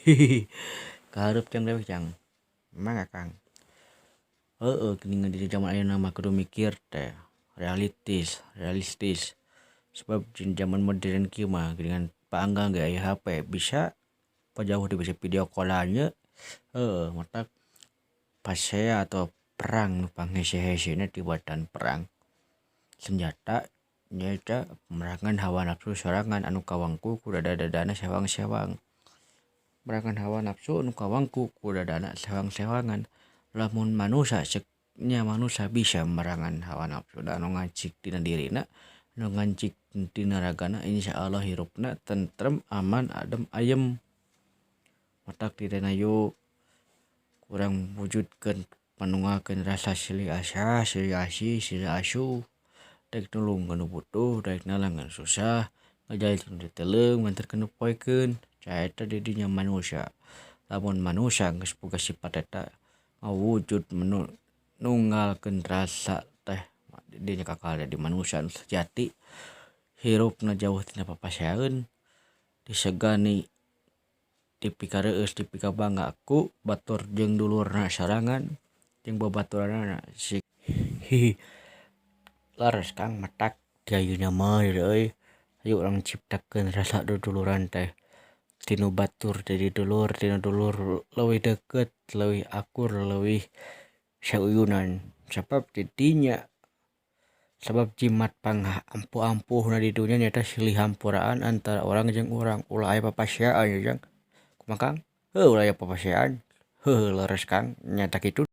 Hihi kahareup jang dewek jang mangga Kang. Heueuh geuningan di jaman ayeuna mah kudu mikir teh realitis realistis sebab di jaman modern kieu mah geuningan paanggang ge aya HP bisa pajauh teh bisa video callan nya. Heueuh matak pasea atau perang nu panghese-hese na tibatan perang senjata nyaeta merangan hawa nafsu sorangan anu kawangku ku dada-dadana sewang-sewang. Merangan hawa nafsu anu kawangku ku dadana sewang-sewangan. Lamun manusa cek nya manusa bisa merangan hawa nafsu anu ngancik dina dirina, anu ngancik dina ragana, insyaallah hirupna tentrem aman adem ayem. Matak dina yu urang wujudkeun panunggalkeun rasa silih asah, silih asih, silih asuh, daek nulung ka nu butuh, daek nalang ka nu susah, ngajai ka nu diteuleum, nganterkeun nu poekeun. Ca eta di dinya manusa. Lamun manusa geus boga sifat eta ngawujud nunggalkeun rasa teh di dinya kakal jadi manusa nu sejati, hirupna jauh tina papasean, disegani, dipikareus, dipikabangga ku batur jeung dulurna sorangan jeung babaturanna. Hihi leres Kang, matak di ayeuna mah euy hayu urang ciptakeun rasa duduluran teh tinu batur jadi dulur, tina dulur leuwih deukeut, leuwih akur, leuwih sauyunan. Sabab di dinya sabab jimat pangampuh-ampuhna di dunya nyaeta silih hampuraan antara urang jeung urang, ulah aya papaseaan ya jang. Kumaha Kang? Heuh ulah aya papasean. Heuh leres Kang, nyata kitu.